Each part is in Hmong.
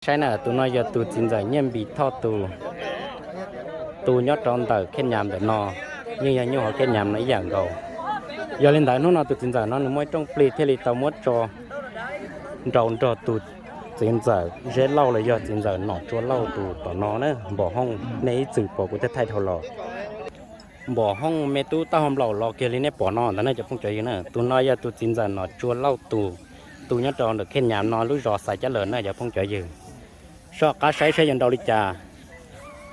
Saib na, tus no yog tus txiv ntxawm Nyiaj Npis Thoj tus, tus nyob rau ntawm Khej Nyas ntawm no, yeej yog nyuj hauv Khej Nyas no ib yam nkaus. Yog li ntawd hnub no tus txiv ntxawm no nws muaj ib rooj plig thiaj li tau muab tso nrau nrog tus txiv ntxawm Zeb Lauj los yog txiv ntxawm Nom Tsua Lauj tus tom no na. Npom Hooj, nej ib txwm pom kuv thiaj thaij dhau los. Npom Hooj me tub taub hau nplaum los kiag li nej pom no ntag na cov phooj cov ywg na. Tus no yog tus txiv ntxawm Nom Tsua Lauj tus, tus nyob rau ntawm Khej Nyas no lub zos Xais Cab Lawm na cov phooj cov ywg. Soj qab saib seb yuav nrau li cas.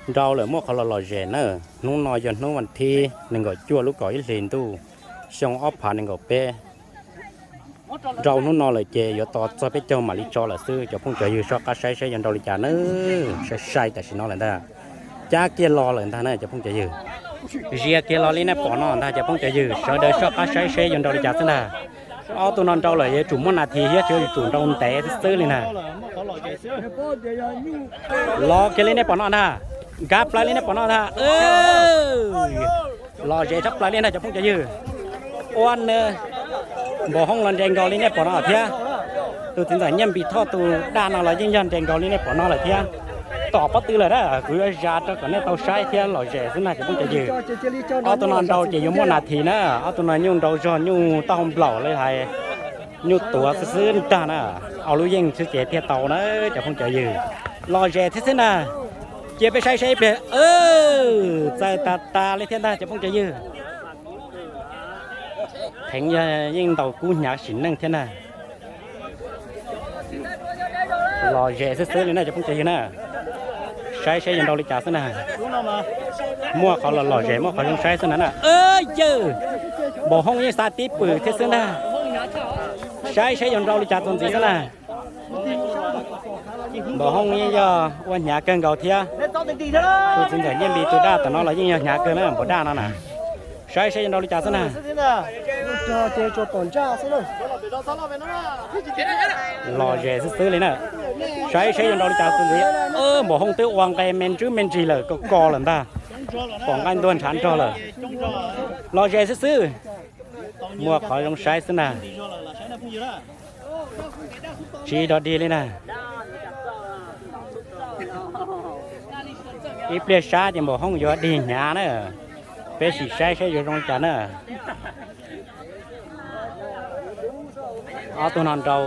Nrau lawm muaj qhov los lom zem na. Hnub no yog hnub vas thib nees nkaum cuaj lub kaum ib hlis ntuj xyoo ob phav nees nkaum peb. Nrau hnub no lawm ces yuav tos txog peb caug mam li tso lawm xwb cov phooj cov ywg. Soj qab saib seb yuav nrau li cas na. Sai sai tam sim no lawm ntag. Cab kiag los lawm ntag na cov phooj cov ywg. Zias kiag los li nej pom no ntag cov phooj cov ywg. Sawv daws soj qab saib seb yuav nrau li cas xwb ntag. Ob tug no nrau lawm yuav tsum muaj nas this thiab, yuav tsum nrau ntev xwb xwb li na. Los kiag li nej pom no ntag. Nkag plaws li nej pom no ntag. Lom zem tshaj plaws li ntag cov phooj cov ywg. Ua nws, Npom Hooj los nres nkaus li nej pom no thiab. Tus txiv ntxawm Nyiaj Npis Thoj tus daj no los yeej yog nres nkaus li nej pom no lawm thiab. Tom pob tw lawm na, kuv yuav zam rau kom nej tau saib thiab lom zem xwb na cov phooj cov ywg. Ob tug no nrau ces yuav muaj nas this na. Ob tug no nyuj nrau zog, nyuj taub hau nplaum li hais, nyuj tuav xwb xwb ntag na. Ob lub yeej xwb ces thiaj tau na cov phooj cov ywg. Lom zem thiab xwb na. Cia peb saib saib ib pliag. Txawm tas tas li thiab ntag cov phooj cov ywg. Dheev yog yeej ntaus kub hnyav sim neej thiab na. Lom zem xwb xwb li na cov phooj cov ywg na. Saib saib yuav nrau li cas xwb na. Muaj qhov los lom zem, muaj qhov zoo saib xwb na na. Yawg, Npom Hooj yeej xa tib pwm thiab xwb ntag. Saib saib yuav nrau li cas txuas ntxiv xwb na. Npom Hooj yeej yog ua hnyav kawg nkaus thiab. Tus txiv ntxawm Nyiaj Npis tus daj tom no los yeej yog hnyav kawg na, npum daj no na. Saib saib yuav nrau li cas xwb na. Lom zem xwb xwb li na. Saib saib yuav nrau li cas xwb ntxiv. Npom Hooj twb ua nqe me ntswb me ntsig lawm, ko ko lawm ntag. Pom nqaij ntuag ntshav nrog lawm. Lom zem xwb xwb. Muaj qhov zoo saib xwb na. Tsis dog dig li na. Ib pliag sab ces Npom Hooj yuav dig hnyav na. Peb sim saib saib yuav zoo li cas na. Ob tug no nrau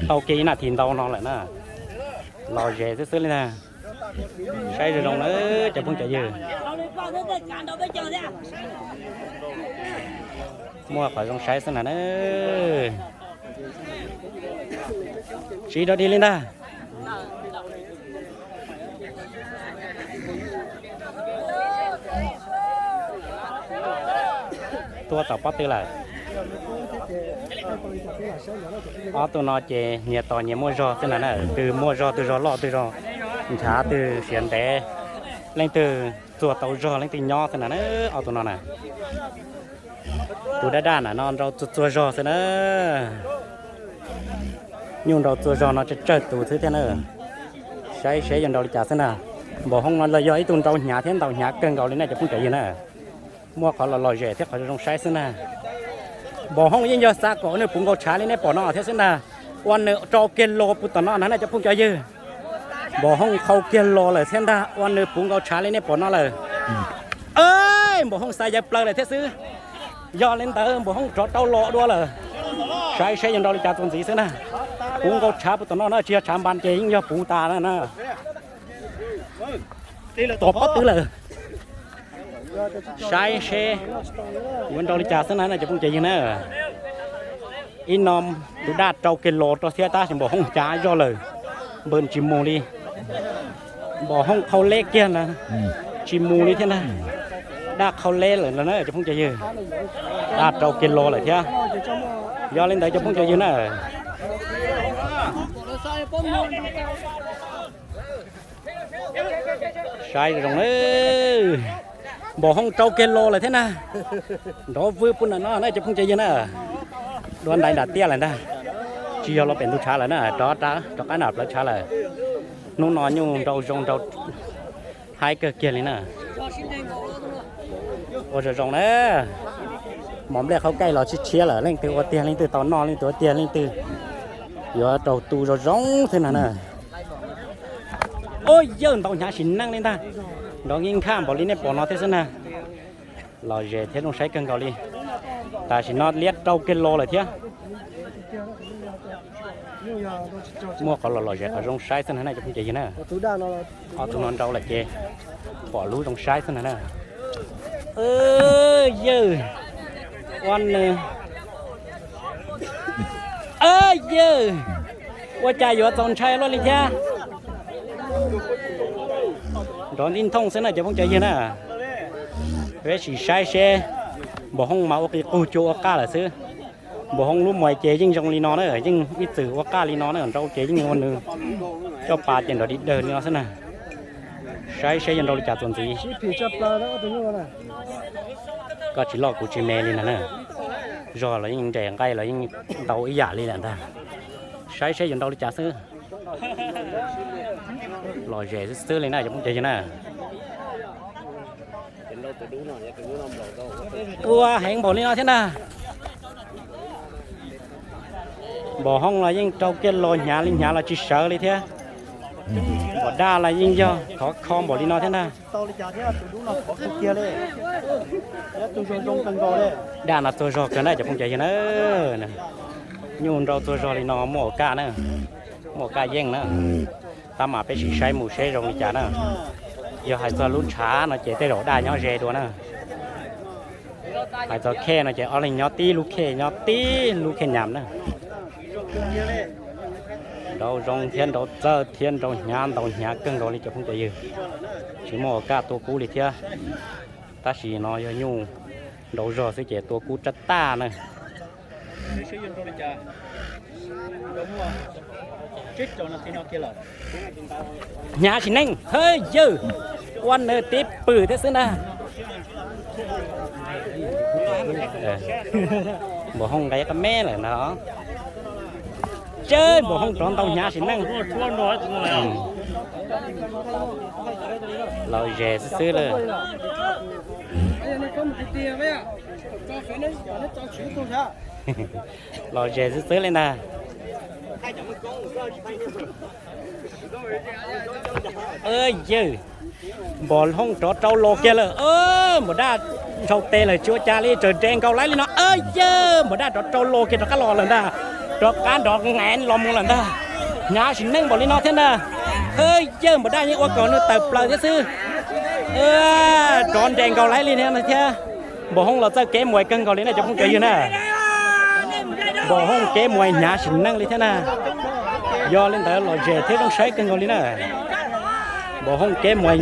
tau kiag ib nas this ntau no lawm na. Lom zem xwb xwb li na. Saib zoo zoo na cov phooj cov ywg. Muaj qhov zoo saib xwb na na. Tsis dog dig li ntag. Tuaj tom pob tw lawm. Ob tug no ces nyias tos nyias muaj zog xwb na na, twg muaj zog twg zog loj twg zog ntshav twg siav ntev, leej twg txuag tau zog leej twg nyob xwb na na. Ob tug no na, tus daj daj na no nrau txuag txuag zog xwb na. Nyuj nrau txuag zog no tsawg tsawg tus xwb thiab na. Saib seb yuav nrau li cas xwb na. Npom Hooj no los yog ib tug nrau hnyav thiab ntaus hnyav kawg nkaus li na cov phooj cov ywg na. Muaj qhov los lom zem thiab qhov zoo saib xwb na. Npom Hooj yeej yog xa kom nws puv nkaus tshav li nej pom no thiab xwb ntag. Ua nws rau kiag los puv tom no na cov phooj cov ywg. Npom Hooj qhau kiag los lawm thiab ntag, ua nws puv nkaus tshav li nej pom no lawm. Npom Hooj xa yawg plaws lawm thiab xwb. Yog li ntawd Npom Hooj rov rau los dua lawm. Saib seb yuav nrau li cas txuas ntxiv xwb na. Puv nkaus tshav puv tom no na, tsis yog tshav npas ces yeej yog puv tas na. Tom pob tw lawm. Saib seb yuav nrau li cas xwb na cov phooj cov ywg na. Ib no tus daj rau kiag los rau thiab tab sis Npom Hooj cav zog lawm, npawg tsis mus li. Npom Hooj qhau leb kiag na, tsis mus li thiab na. Daj qhau leb lawm na cov phooj cov ywg. Daj rau kiag los lawm thiab. Yog li ntawd cov phooj cov ywg na, saib zoo na. Npom Hooj rau kiag los lawm thiab na. Nrov vwj puag nram no na cov phooj cov ywg na. Dua ntais nram tiaj lawm ntag. Tsis yog los pem ntug tshav lawm na, rov qab nram plawv tshav lawm. Hnub no nyuj nrau zoo nrau haib kawg kiag li na. Ua zoo zoo na. Mos nplej qhov kaij los tshiab tshiab lawm, leej twg ua tiag leej twg tau noj, leej twg ua tiag leej twg yuav raug tu zoo zoo xwb na na. Ua yawg, ntau hnyav sim neej li ntag. Nrov nkees nkhaj npaum li nej pom no thiab xwb na. Lom zem thiab zoo saib kawg nkaus li. Tam sim no liab rau kiag los lawm thiab. Muaj qhov los lom zem qhov zoo saib xwb na cov phooj ywg na. Ob tug no nrau lawm ces pom lub zoo saib xwb na. Yawg, ua nws, yawg, ua cas yuav txaus ntshai luaj li thiab. Nrov ntij nthooj xwb na cov phooj cov ywg na. Peb sim saib seb, npam hooj mas ua qis qug cua ua qaj lawm xwb. Npam hooj lub muag ces yeej zoo li no na, yeej ib txwm ua qaj li no na, nrau ces yeej ua nws coj pas ces nrov dig dawg li no xwb na. Saib seb yuav nrau li cas txuas ntxiv. Koj tsis loj kuv tsis me li ntag na. Zog los yeej nres, nqaij los yeej ntau ib yam li lawm ntag. Saib seb yuav nrau li cas xwb. Lom zem xwb xwb li na cov phooj cov ywg na. Ua heev npaum li no thiab na. Npam hooj los yeej rau kiag los hnyav li hnyav los tsis sawv li thiab. Npam daj los yeej yog khov kho npaum li no thiab na. Daj no txuag zog kawg na cov phooj cov ywg na. Nyuj nrau txuag zog li no muaj ua kaj na, muaj ua kaj yeej na. Tab mas peb sim saib mus seb zoo li cas na. Yog hais txog lub ntshav no ces tej zaum daj nyob ze dua na. Hais txog khej no ces ob leeg nyob tib lub khej, nyob tib lub khej nyam na. Nrau zoo thiab nrau txawj thiab nrau hnyav ntau hnyav kawg nkaus li cov phooj cov ywg. Tsis muaj ua kaj tua kub li thiab. Tab sis no yog nyuj nrau zog xwb ces tua kub tsab taj na. Hnyav sim neej, hawb yawg, ua nws tib pwm thiab xwb na. Npam hooj nqe qab meb lawm ntag. Tsab npam hooj rov ntau hnyav sim neej. Lom zem xwb xwb lawm. Lom zem xwb xwb li ntag. Yawg, npam hooj rov rau los kiag lawm. Npam daj ntsau tes lawm tsis ua cas li, tseem nres nkaus laib li no. Yawg, npam daj rov rau los kiag rov qab los lawm ntag. Rov qab nrov nqees los mus lawm ntag. Hnyav sim neej npaum li no thiab ntag. Hawb yawg, npam daj yeej ua kom nws tawm plaws thiab xwb. Rov nres nkaus laib li thiab. Npam hooj los txawj kev muas kawg nkaus li na cov phooj cov ywg na. Npam hooj kev muas hnyav sim neej li thiab na. Yog li ntawd lom zem thiab zoo saib kawg nkaus li na. Npam hooj kev muas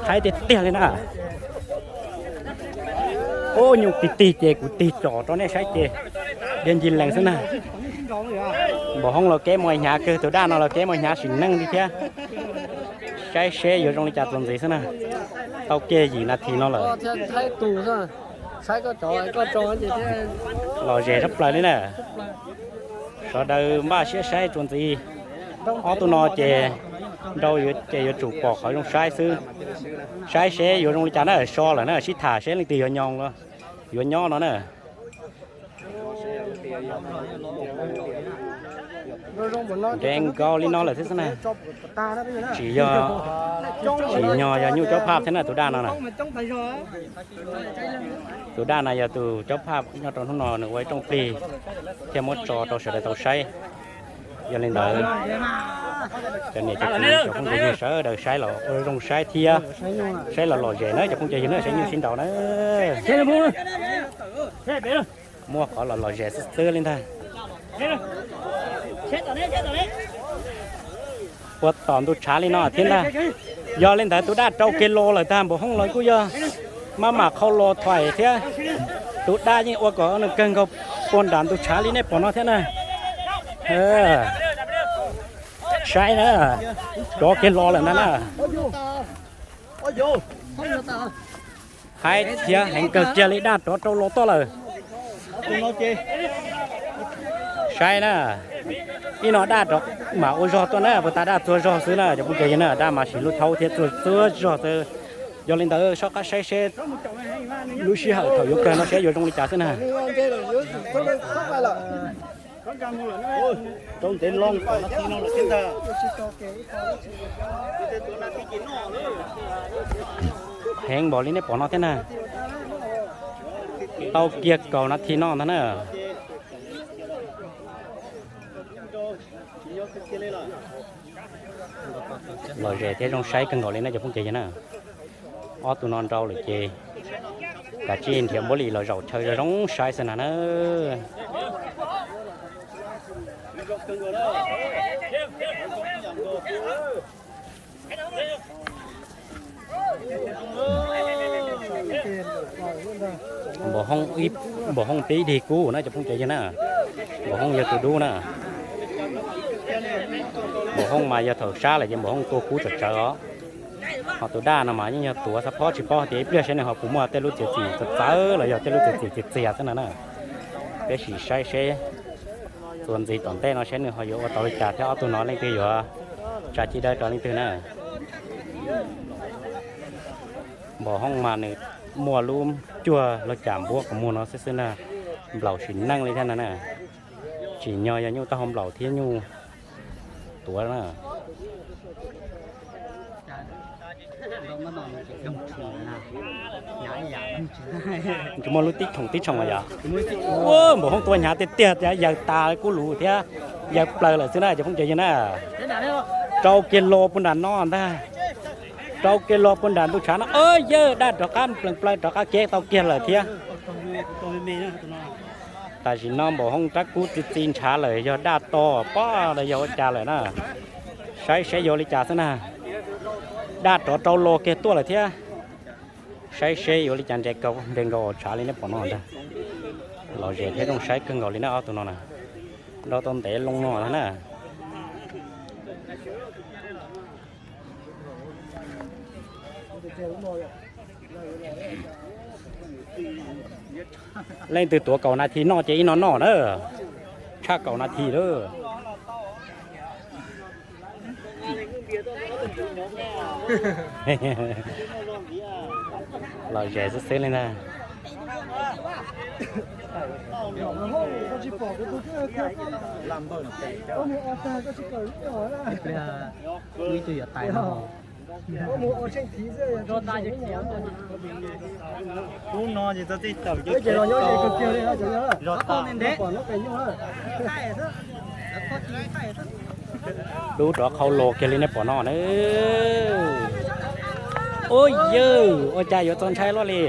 haib tiag tiag li na. Ub, nyuj tig tig ces kuv tig tsom rau nej saib ces diav ncig lees xwb na. Npam hooj los kev muas hnyav kawg, tus daj no los kev muas hnyav sim neej li thiab. Saib seb yuav zoo li cas txuas ntxiv xwb na. Tau kiag yim nas this no lawm. Lom zem tshaj plaws li na. Sawv daws npaj siab saib txuas ntxiv. Ob tug no ces nrau ces yuav tsum pom qhov zoo saib xwb. Saib seb yuav zoo li cas na, so lawm na, sib tham seb leej twg yuav nyo, yuav nyob no na. Nres nkaus li no lawm thiab xwb na. Tsis yog, tsis yog nyuj caub phaj thiab na tus daj no na. Tus daj no yog tus caub phaj nyob rau hnub no nws ua ib rooj plig thiab muab tso rau sawv daws tau saib. Yog li ntawd, cov niam cov txiv cov phooj cov ywg sawv daws saib los ua zoo saib thiab, saib los lom zem na cov phooj cov ywg na, saib nyuj sib nraus na. Muaj qhov los lom zem xwb xwb li ntag. Ua tom ntu tshav li no thiab ntag. Yog li ntawd tus daj rau kiag los lawm ntag, npam hooj los kuj yog maj mam qhau los thaiv thiab. Tus daj yeej ua kom nws kawg nkaus puag nram ntu tshav li nej pom no thiab na. Saib na, rov kiag los lawm ntag na. Haib thiab heev kawg kiag li, daj rov rau los tuaj lawm. Saib na, ib no daj rov mam ua zog tuaj na, puag ta daj txuag zog xwb na cov phooj cov ywg na, daj mas siv lub thaub thiab txuag txuag zog xwb. Yog li ntawd soj qab saib seb lub sij hawm thaum yuav kawg no seb yuav zoo li cas xwb na. Rau ntev loo kaum nas this no lawm thiab ntag. Heev npaum li nej pom no thiab na. Tau kiag kaum nas this no ntag na. Lom zem thiab zoo saib kawg nkaus li na cov phooj ywg na. Ob tug no nrau lawm ces kav tsij nrhiav npuab lis los zaum chaw zoo zoo saib xwb na na. Npaum Hoob pib dig kub na cov phooj ywg na. Npaum Hoob yog tus dub na. Npaum Hoob mas yog thaum sab lawm ces Npaum Hoob tua kub tsawv tsawv os. Ho tus daj no mas yeej yog tuav xab phob tsis paub tias ib pliag seb nws ho puas muaj tej lub txiav txim txawv txawv los yog tej lub txiav txim txias txias xwb na na. Peb sim saib seb txuas ntxiv tom ntej no seb nws ho yuav ua tau li cas thiab ob tug no leej twg yuav tsa cib dawb rau leej twg na. Npaum Hoob mas nws muaj lub cuag lub cas npuab qhov muag no xwb xwb na, nplaum sim neej li thiab na na. Tsim nyog yog nyuj taub hau nplaum thiab nyuj tuav na. Tsis muaj lub tib thoom tib tshoom los yog. Npaum Hoob tua hnyav tiag tiag tias yaws tas kub lus thiab yaws plaws lawm xwb na cov phooj ywg na. Rau kiag los puag nram no ntag. Rau kiag los puag nram ntuj tshav no, yawg daj rov qab nplees plaws rov qab kev tau kiag lawm thiab. Tam sim no Npaum Hoob rab kub txi txi ntshav lawm yog daj to pob los yog ua cas lawm na. Saib seb yuav li cas xwb na. Daj rov rau los kiag tuaj lawm thiab. Saib seb yuav li cas nres nkaus tshav li nej pom no ntag. Lom zem thiab zoo saib kawg nkaus li na ob tug no na. Nrau tau ntev loo no na. Leej twg tuav kaum nas this noj ces ib no noj na. Tshaj kaum nas this lawm. Lom zem xwb xwb li ntag. Lub rov qhau los kiag li nej pom no na. Ua yawg, ua cas yuav txaus ntshai luaj li.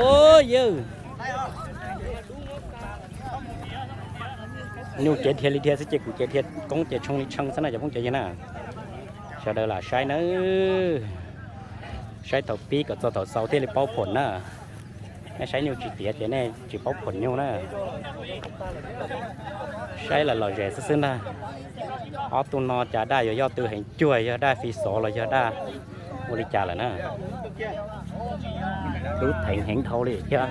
Ua yawg, nyuj cev dhia li dhia xwb ces kuv cev dhia koob ces tshee li tshee xwb na cov phooj cov ywg na. Sawv daws lam saib nawb, saib thaum pib kom txog thaum xaus thiaj li paub phoom na. Nej saib nyuj tsis tiav ces nej tsis paub phoom nyuj na. Saib lawm lom zem xwb xwb ntag. Ob tug no cas daj yuav yoj tw heev cuag, yog daj fi xov los yog daj ua li cas lawm na. Dub theev heev dhau li thiab.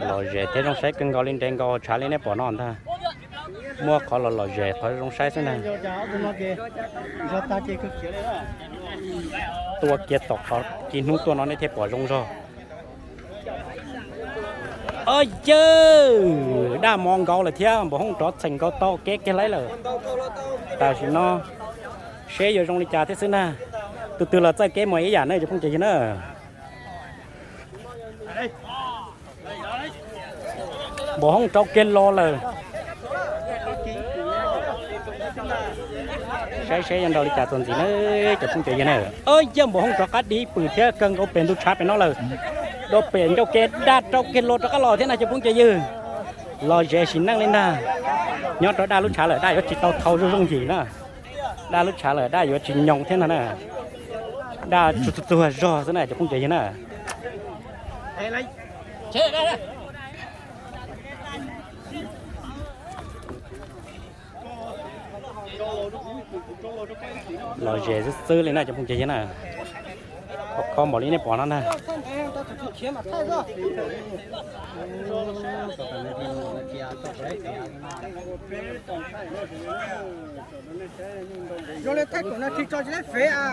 Lom zem thiab zoo saib kawg nkaus li nres nkaus tshav li nej pom no ntag. Muaj qhov los lom zem qhov zoo saib xwb ntag. Tua kiag tom qhov ci hnub tuaj no nej thiaj pom zoo zog. Yawg, daj mos nkaus lawm thiab, npaum hoob rov txheem nkaus tau kev kiag laib lawm. Tam sim no seb yuav zoo li cas thiab xwb ntag. Tus twg los txawj kev mus ib yam na cov phooj cov ywg na. Npaum hoob rau kiag los lawm. Saib seb yuav nrau li cas txuas ntxiv na cov phooj cov ywg na. Yawg, npaum hoob rov qab dib pwm thiab kawg nkaus pem ntuj tshav pem no lawm. Dua pem ncauj ke daj rau kiag los rov qab los thiab na cov phooj cov ywg. Lom zem sim neej li ntag. Nyob rau daj lub tshav lawm daj yuav tsis tau thau zoo zoo yim na. Daj lub tshav lawm daj yuav tsis nyoo thiab no na. Daj tsuag tsuag zog xwb na cov phooj cov ywg na. Lom zem xwb xwb li na cov phooj cov ywg na. Khov kho npaum li nej pom no na. Zoo li thaij kom no tsis tso tsis laib fev a.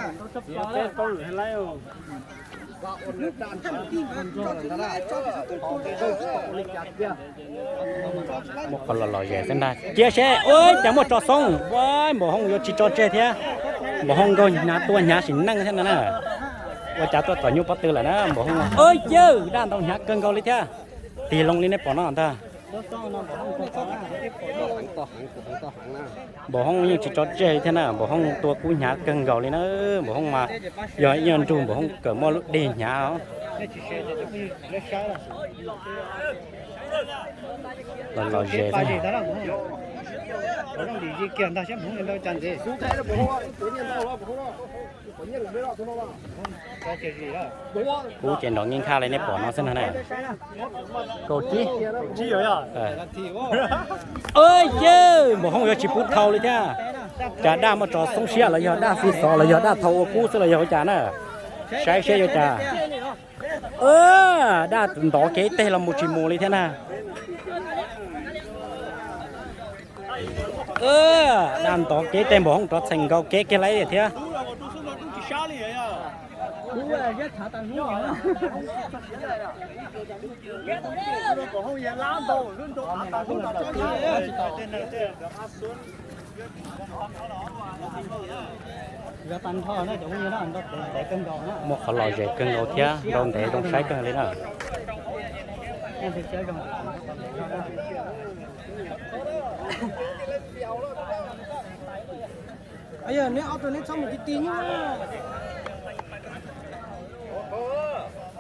Muab qhov los los zes xwb ntag. Cia seb ua cas muaj tso xoob, ua npaum hoob yuav tsis tso tseg thiab. Npaum hoob nkaug hnyav tua hnyav sim neej thiab no na. Ua cas tuaj tom nyuj pob tw lawm na npaum hoob. Ua cas daj ntau hnyav kawg nkaus li thiab. Tig loo li nej pom no ntag. Npaum hoob yeej tsis tso tseg li thiab na, npaum hoob tua kub hnyav kawg nkaus li na. Npaum hoob mas yog ib nyuag nrug npaum hoob kawm muaj lub dej hnyav os. Los los zes xwb. Kub ces nrov nkees nkhaj li nej pom no xwb no na. Kaum tsib. Yawg, npaum hoob yuav tsis pub thau li thiab. Cas daj muaj tso xoob siab los yog daj fi xov los yog daj thau ua kub xwb los yog ua cas na. Saib seb yuav cas. Daj ntov kev teg los mus tsis mus li thiab na. Daj ntov kev teg npaum hoob rov txheem nkaus kev kiag lawm thiab. Muaj qhov los zes kawg nkaus thiab nrau ntev zoo saib kawg li na. Neb ob tug neb txhob mus ti ti nyuj.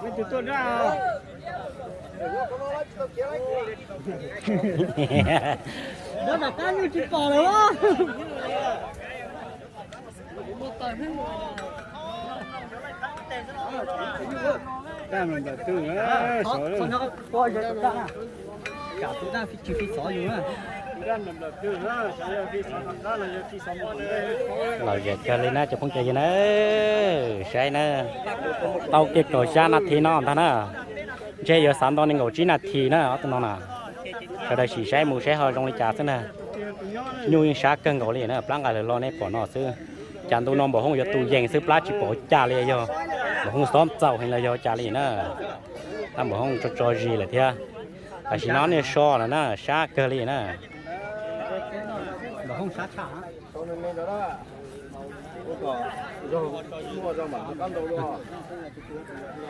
Neb tus tuaj daj. Nyob nram qab nyuj tsis pom lawm. Los zes kawg li na cov phooj cov ywg na. Saib na, tau kiag kaum xya nas this no ntag na. Ntshe yuav xav nto nees nkaum tsib nas this na ob tug no na. Sawv daws sim saib mus saib ho zoo li cas xwb na. Nyuj yeej sab kawg nkaus li na, plab nqa lawm los nej pom no xwb. Cas ntu no npaum hoob yuav tu yees xwb plab tsis pom cas li yog npaum hoob xob txaus heev los yog cas li na. Tab npaum hoob tso tso zis lawm thiab. Tam sim no nej so lawm na sab kawg li na.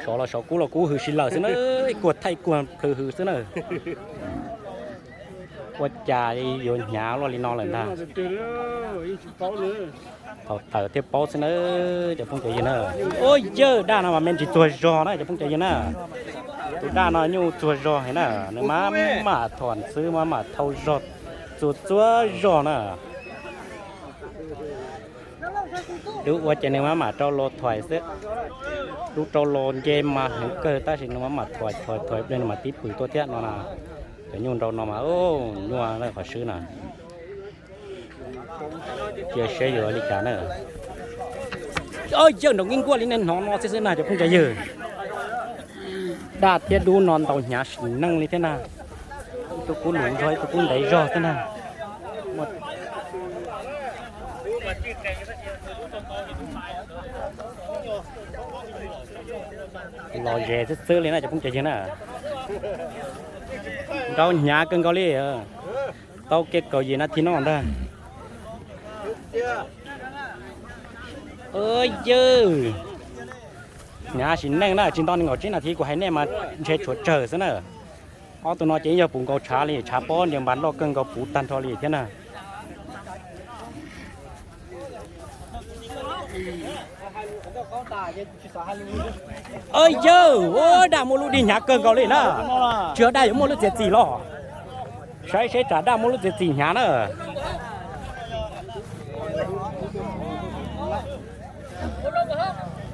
Sov los sov kub los kub hws si lawm xwb na, ib kuag thaij ib kuag plhws hws xwb na. Ua cas yuav hnyav luaj li no lawm ntag. Thaum tawm thiaj paub xwb na cov phooj cov ywg na. Ua yawg daj no mas me ntsis txuag zog na cov phooj cov ywg na. Tus daj no nyuj txuag zog heev na, nws mam mam thom xwb mam mam thau zog, txuag txuag zog na. Lub ua ces nws mam mam rau los thom xwb. Lub rau los nce mas heev kawg tab sis nws mam mam thom thom thom ib pliag nws mam tib pwm tuaj thiab no na. Cov nyuj nrau no mas nyuaj qhov swb na. Cia seb yuav li cas na. Yawg nraum nkeeb nkuaj li nej hnov no xwb xwb na cov phooj cov ywg. Daj thiab dub no ntau hnyav sim neej li thiab na. Ib tug kub luv zog ib tug kub ntev zog xwb na. Los zes xwb xwb li na cov phooj cov ywg na. Ntau hnyav kawg nkaus li. Tau kiag kaum yim nas this no ntag. Yawg, hnyav sim neej na, tsis nto nees nkaum tsib nas this kuv hais nej mas ntshe tshuav tsawg xwb na. Ob tug no ces yog puv nkaus tshav li, tshav pob ntias npas loj kawg nkaus puv tag nrho li thiab na. Yawg, daj muaj lub dig hnyav kawg nkaus li na. Tsis yog daj yuav muaj lub txiav txim los. Saib seb tsam daj muaj lub txiav txim hnyav na.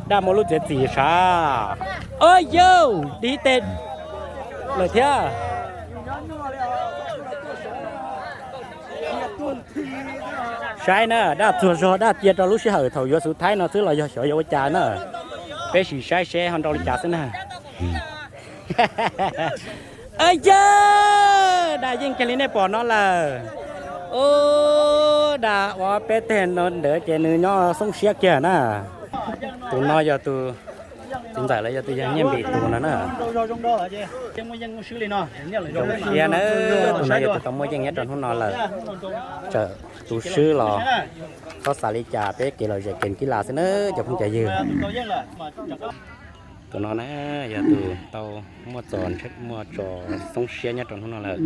Daj muaj lub txiav txim sav. Yawg, dig teg lawm thiab. Saib na, daj txuag zog, daj cia rau lub sij hawm thaum yuav xuv thaib no xwb los yog xyov yuav ua cas na. Peb sim saib seb ho nrau li cas xwb na. Yawg, dag yeej kiag li nej pom no lawm. Ub, dag ua peb teg no ntawd ces nws nyob xoob siab kiag na. Tus no yog tus txiv ntxawm los yog tus yawg Nyiaj Npis tus no na. Zoo siab na, tus no yog tus tau muaj yeej nyob rau hnub no lawm. Txawm tu swb los txhob xav li cas, peb kev lom zem kev kib las xwb na cov phooj cov ywg. Tus no na yog tus tau muaj txo, muaj tso xoob siab nyob rau hnub no lawm.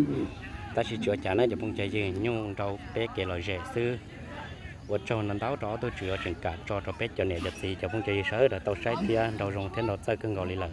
Tab sis tsis ua cas na cov phooj cov ywg, nyuj nrau peb kev lom zem xwb. Ua tsaug ntau ntau rau ob tug tswv uas tseem kam tso rau peb cov niam cov txiv cov phooj cov ywg sawv daws tau saib thiab nrau zoo thiab nrau txawj kawg nkaus li lawm.